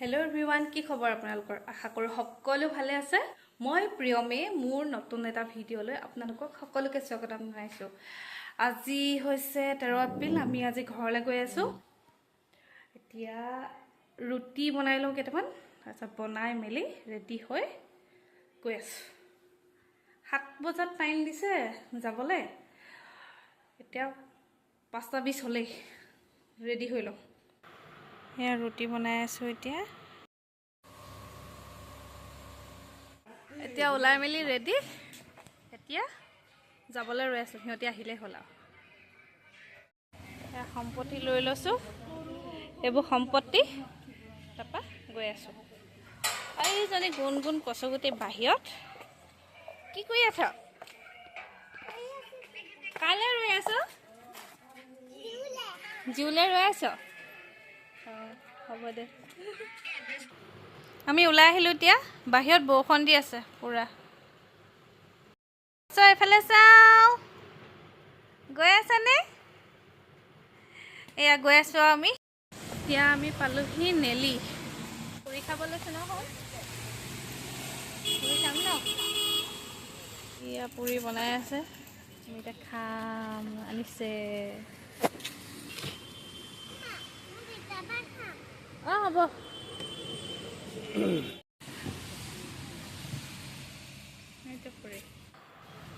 Hello' everyone, কি খবৰ আপোনালোকৰ? আশা কৰোঁ সকলো ভালে আছে। মই প্ৰিয়মে মোৰ নতুন এটা ভিডিঅ'লৈ আপোনালোকক সকলোকে স্বাগতম জনাইছোঁ। আজি হৈছে 13 এপ্ৰিল, আমি আজি ঘৰলৈ গৈ আছোঁ। এতিয়া ৰুটি বনাই লওঁ কেইটামান, তাৰপিছত বনাই মেলি ৰেডি হৈ গৈ আছোঁ। 7 বজাত টাইম দিছে যাবলৈ, এতিয়া 5:20 হ'লেই, ৰেডি হৈ লওঁ। এয়া ৰুটি বনাই আছোঁ এতিয়া। এতিয়া ওলাই মেলি ৰেডি, এতিয়া যাবলৈ ৰৈ আছোঁ, সিহঁতি আহিলেই হ'ল আৰু। এয়া সম্পত্তি লৈ লৈছোঁ, এইবোৰ সম্পত্তি, তাৰপৰা গৈ আছোঁ। এইজনী গুণগুণ কচুগুটি বাহিৰত কি কৰি আছ? কাইলৈ ৰৈ আছ? জিউলে ৰৈ আছ? হ'ব দে। আমি ওলাই আহিলোঁ এতিয়া, বাহিৰত বৰষুণ দি আছে পূৰা। এইফালে চাওঁ, গৈ আছানে? এয়া গৈ আছোঁ আমি। এতিয়া আমি পালোহি নেলি। পুৰি খাব লৈছোঁ নহয়, পুৰি খাম ন? এয়া পুৰি বনাই আছে, আমি এতিয়া খাম, আনিছে। অঁ হ'ব।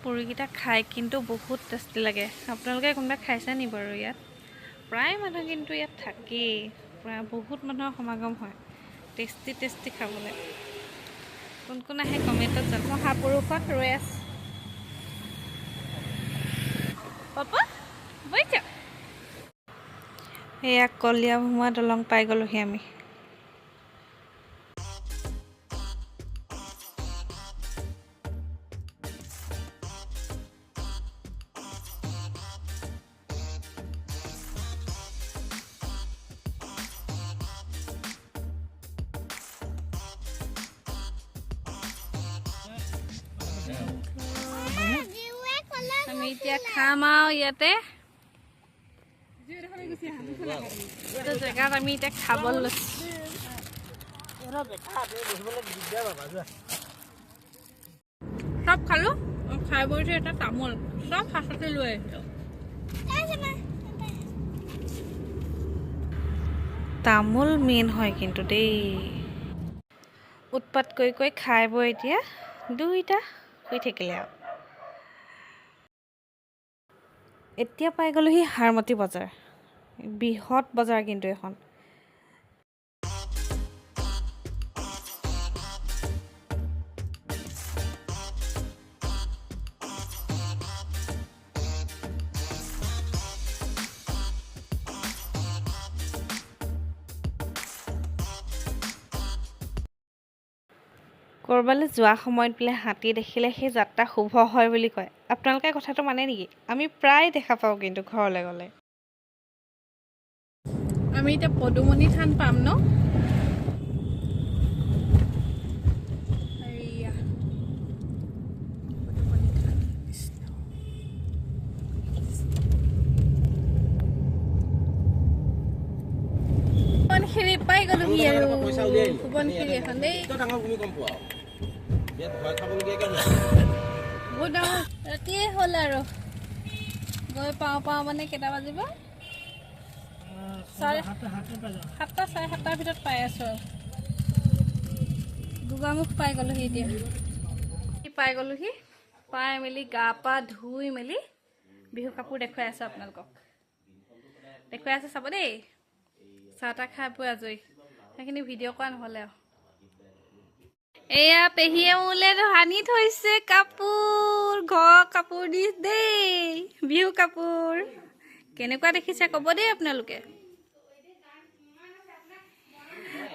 পুৰিকেইটা খাই কিন্তু বহুত টেষ্টি লাগে। আপোনালোকে কোনোবা খাইছে নি বাৰু? ইয়াত প্ৰায় মানুহ কিন্তু ইয়াত থাকেই, প্ৰায় বহুত মানুহৰ সমাগম হয় টেষ্টি টেষ্টি খাবলৈ। কোন কোন আহে কমেণ্টত জনাব। মহাপুৰুষত ৰৈ আছে পাপা, বুজিছা? এয়া কলীয়াভোমোৰা দলং পাই গ'লোহি আমি। আমি এতিয়া খাম আৰু ইয়াতে জেগাত আমি এতিয়া খাব লৈছোঁ। চব খালোঁ, খাই বৈছোঁ এটা তামোল চব সাঁচতে লৈ আহিছোঁ। তামোল মেইন হয় কিন্তু দেই। উৎপাত কৰি কৰি খাই বৈ এতিয়া দুইটা শুই থাকিলে আৰু। এতিয়া পাই গ'লোহি হাৰমতী বজাৰ, বৃহৎ বজাৰ কিন্তু এখন। ক'ৰবালৈ যোৱা সময়ত বোলে হাতী দেখিলে সেই যাত্ৰা শুভ হয় বুলি কয়। আপোনালোকে কথাটো মানে নেকি? আমি প্ৰায় দেখা পাওঁ কিন্তু ঘৰলৈ গ'লে। আমি এতিয়া পদুমণি থান পাম ন? সোৱণশিৰি পাই গ'লোহি আৰু। সোৱণশিৰি এখন দেই, বহুত ডাঙৰ। ৰাতিয়ে হ'ল আৰু, গৈ পাওঁ পাওঁ মানে কেইটা বাজিব? 7:30 7:30ৰ ভিতৰত পাই আছোঁ আৰু। গোগামুখ পাই গ'লোহি এতিয়া। পাই গ'লোহি, পাই মেলি গা পা ধুই মেলি বিহু কাপোৰ দেখুৱাই আছোঁ আপোনালোকক, দেখুৱাই আছোঁ চাব দেই। চাহ তাহ খাই বৈ আজৰি, সেইখিনি ভিডিঅ' কৰা নহ'লে আৰু। এয়া পেহীয়ে মোলৈ আনি থৈছে কাপোৰ, ঘৰৰ কাপোৰ দি দেই, বিহু কাপোৰ। কেনেকুৱা দেখিছে ক'ব দেই আপোনালোকে।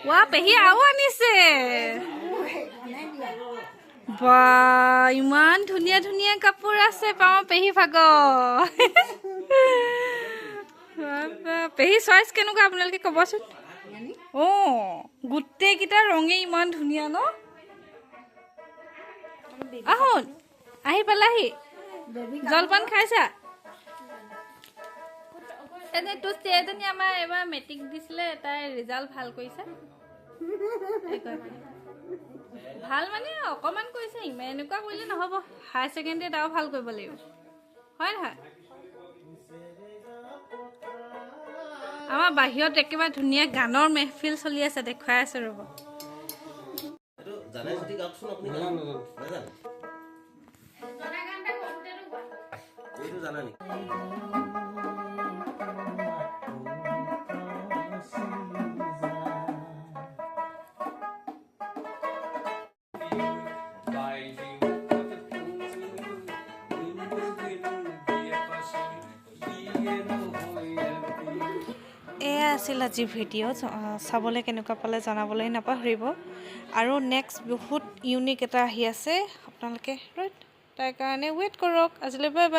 ৱা পেহী আৰু আনিছে, বা ইমান ধুনীয়া ধুনীয়া কাপোৰ আছে পাওঁ পেহী ভাগ। পেহী চইচ কেনেকুৱা আপোনালোকে ক'বচোন। অঁ গোটেইকেইটা ৰঙে ইমান ধুনীয়া ন? আহোন আহি পালাহি, জলপান খাইছা? এনে তুষ্টি এজনী আমাৰ এবাৰ মেট্ৰিক দিছিলে, তাই ৰিজাল্ট ভাল কৰিছে। এইগৰাকী। ভাল মানে অকণমান কৰিছে, ইমান এনেকুৱা কৰিলে নহ'ব। হায়াৰ ছেকেণ্ডেৰীত আৰু ভাল কৰিব লাগিব, হয় নহয়? আমাৰ বাহিৰত একেবাৰে ধুনীয়া গানৰ মেহফিল চলি আছে, দেখুৱাই আছো ৰ'ব। এইটো জানে যদি গাওকচোন আপুনি। নাজানে? এইটো জানা নেকি? এয়া আছিল আজিৰ ভিডিঅ'। চাবলৈ কেনেকুৱা পালে জনাবলৈ নাপাহৰিব। আৰু নেক্সট বহুত ইউনিক এটা আহি আছে, আপোনালোকে ৰৈ তাৰ কাৰণে ৱেইট কৰক। আজিলৈ বাই বাই।